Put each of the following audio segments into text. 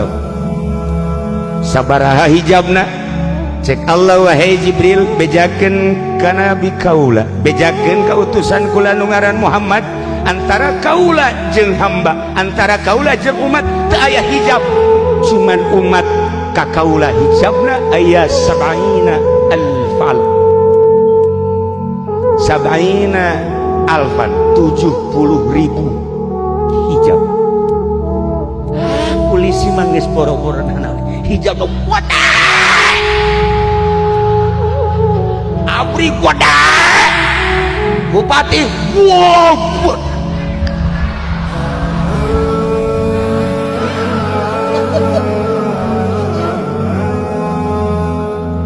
hijab. Sabaraha hijabna? Cek Allah, wahai Jibril, bejakeun ka nabi kaula, bejakeun ka utusan kula nu ngaran Muhammad, antara kaula jeung hamba, antara kaula jeung umat teu aya hijab, cuman umat ka kaula hijabna aya sab'ina alfal, sab'ina alfan, 70.000 hijab. Polisi mah geus boro-boro nanaon hijab wadah abri wadah bupati wow.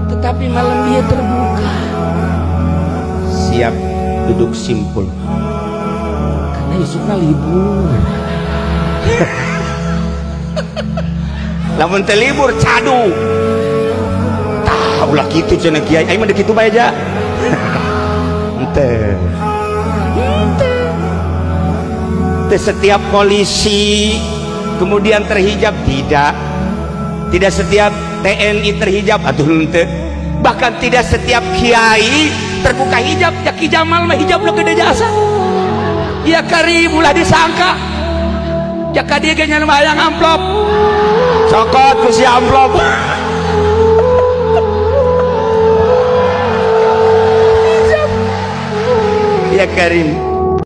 Tetapi malam dia terbuka, siap duduk simpul karena isukna libur. Lamun teu libur cadu. Tah ulah kitu cenah kiai, aing mah kitu bae aja. Henteu. Henteu setiap polisi kemudian terhijab, tidak. Tidak setiap TNI terhijab atuh, henteu. Bahkan tidak setiap kiai terbuka hijab. Ya Ki Jamal mah hijabna gede jasa. Ya karim ulah disangka. Ya ka dieu ge nya hayang amplop. Cokot ku si amplop. Ya Karim.